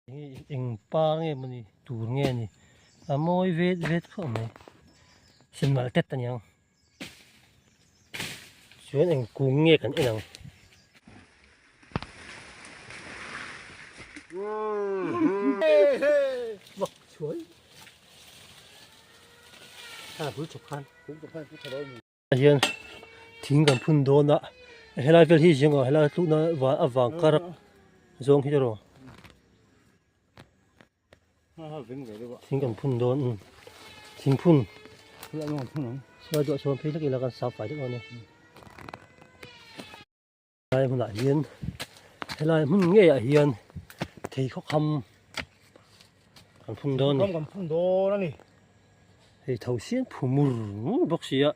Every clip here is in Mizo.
Eng par nge maw ni tur nge ni a mawi vet vet khawp mai senmal tet a niang chuan eng kung nge kan en ang. Hian thing kan phun dawn a helai vel hi zingah helai tlukna van a vang kar zawng hi erawh thing kan phun dawn thing phun sawi duah sawn phei hlek ila kan sap fai deuh dawn a ni. Helai hmunah hian helai hmun ngeiah hian thei khawkham kan phun dawn a ni. Kan phun dawn a ni. Hei tho sian phu mur mur bawk si a.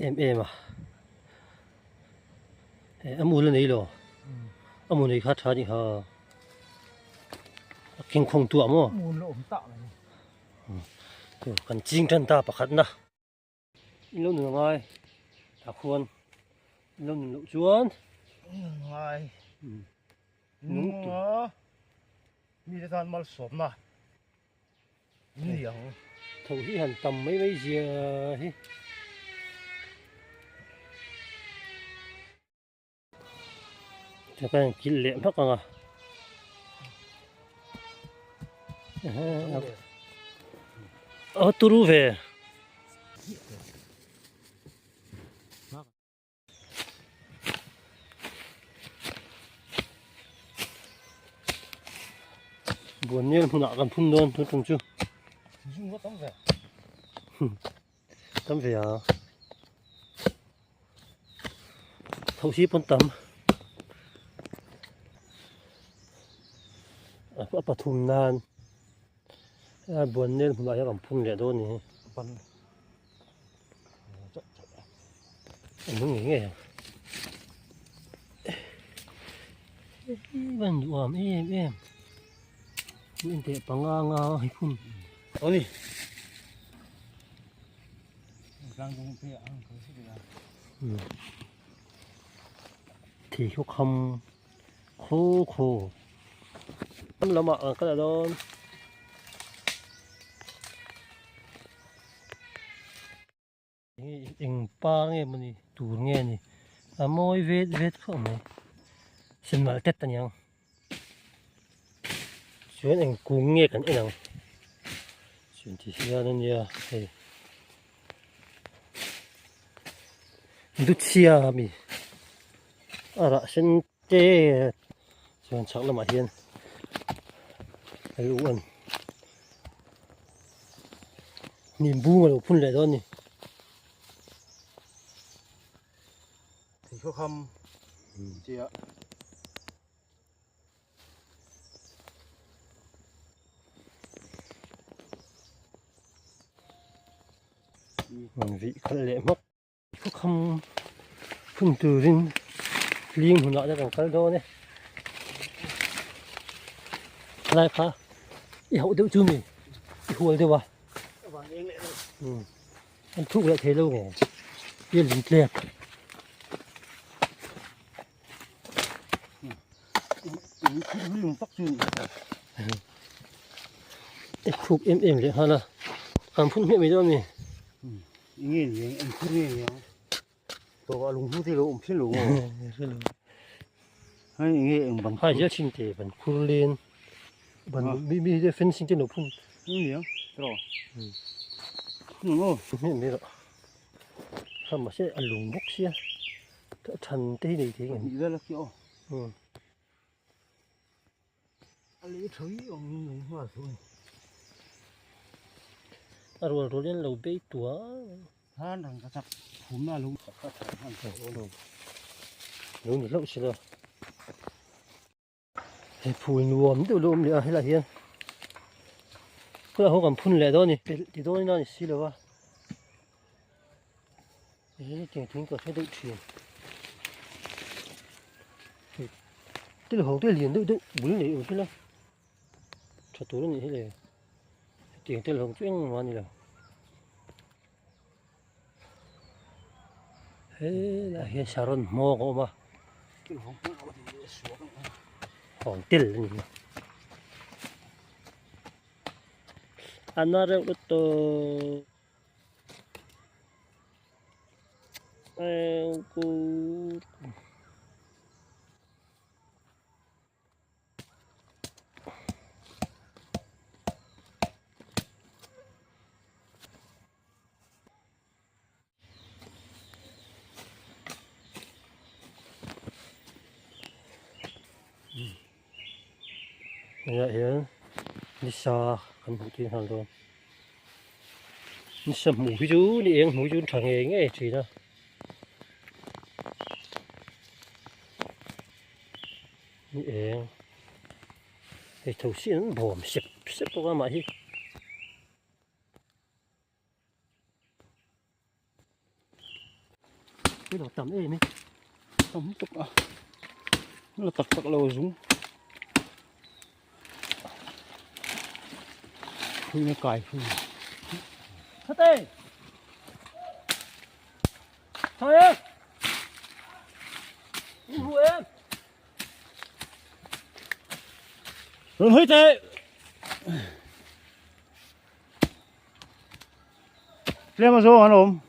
Em em a. Hei a mul a nei lo. A mul nei kha tha ni ha. A keng khawng tu ah maw? Mul la awm tak mai. Kan ching tan ta pakhat na. In lo nun angai tah khuan in lo nun loh chuan nun ngai nung a mi te tan malsawmna ni ang tho hi han tam mai mai zia hi. Chuan kilh leh hmak ang a a turu ve. Buannel hmunah kan phun dawn tun tum chu. Tam ve a. Tho hi pawn tam. A pathum nan a buan nel hmunah hian kan phun leh dawn a ni. A nung ngei ngei ang. Hei a nuam em em. Inteh panga nga hi phun. Awni. Thei khaw kham khaw khaw lam lamah an kal a dawn. Eng par nge maw ni tur nge ni a mawi vet vet khawp mai senmal tet a niang. Chuan eng kung nge kan en ang chuan ti hian a nia hei duchhia ami a rah sen te chuan chhak lamah hian a lu an hnim bung a lo phun leh dawn a ni. Thei khawkham chiah. Rawn vih khalh leh hmak khawkham phun turin hling hunah te kan kal dawn e helai kha i hauh deuh chu mi i hual deuh a an thuk leh thei lo nge i lung tlek. I khuk em em leh nghal a kan phun hmiah mai dawn a ni. Nge ni ang eng khur nge ni ang tawh a lung hnu te lo awm phian lo maw hei nge eng ban hai zia thin te ban khur len ban mi mi te fencing te lo phun ni ang tawh phun maw hmiah mai rawh kha mahse a lung bawk sia. Than te hi nei thei ngem. Hnih vel a khi aw. A lei tho hi awm nung nghal thu ni. A rual rual in lo bei tua. Than rang ka chak phum na lo kha than han tho lo. Lo ni hlauh sila. He phul nuam deuh lo awm leh a helaiah hian khawlai ho kan phun leh dawn a ni ti dawn ina ni si lo a he tiang thing ka hre deuh thin thil ho te lian deuh deuh bul nei awm thil a tha tur a nih hi le hetiang tel ho chu engmah a ni lo helaiah hian saron hmawng a awm a. Hawng tel a ni. A na reuh lutuk. Hengah hian nisa kan hmuh tir nghal dawn nisa hmuh hi chu ni eng hmuh hi chu tha ngei ngei thin a. Ni eng hei tho si an bawm sep sep bawk a mah hi. Cái đồ tầm êm ấy. Tầm tục à. Nó là tặc tặc lâu dũng. Phui nó cài phui. Thật ê. Thôi em. Hù em. Rồi hơi tệ. Tlem a zawng an awm.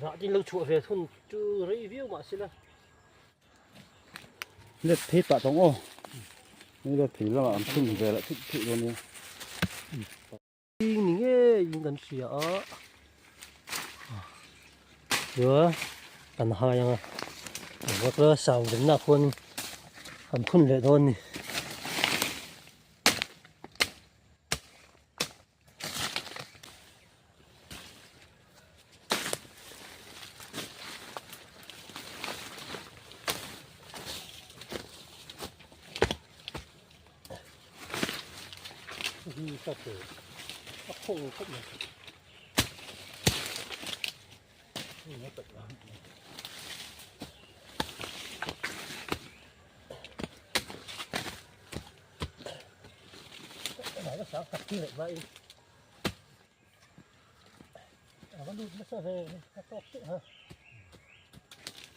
Rah tin lo chhuah ve thun chu rei viau mah sila. Let phei pah tawng aw. Hei let phei lamah an phun ve lah thut thut dawn nia. Ni ngeiin kan hria a chua kan hai ang a engvak la sang venna khuan kan phun leh dawn a ni. A khawng khawp mai.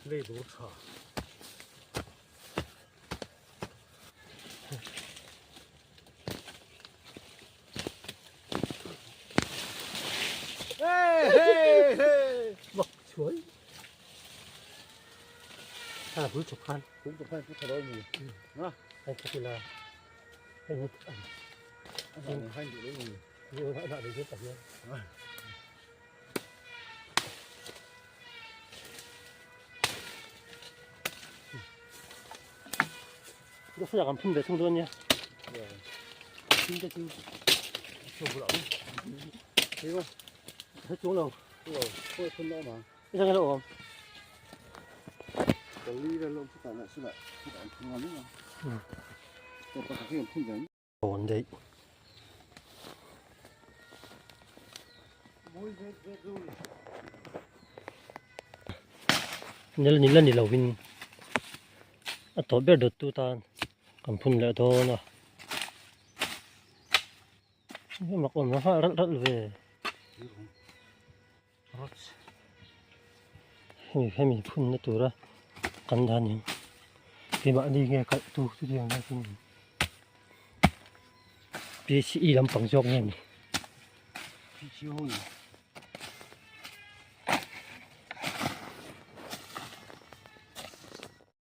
Lei bur tha. Bak chuai. Ha bul chuk khan. Bul chuk khan chu tha lo ni. Na. Hei chu la. Hei hut. An han du lo ni. Yo na na de ta hian. Nó sẽ làm phun về thông đơn nha. Xin cho chú. Chú bộ lão. Thấy không? Hết xuống rồi. Rồi, thôi phun đó mà. Cái sao cái lộ không? Cái ly là lộ phun lại xin lại. Phun ngon lắm mà. Tôi có cái phun đấy. Ổn định. Nil nil ani lovin a tawh ber dawt tu tan kan phun leh dawn a mak awm a ralh ralh ve hemi hemi phun na tura kan dan hi keimahni nge kalh tu chutiang hian chu P C E lampang zawk nge ni.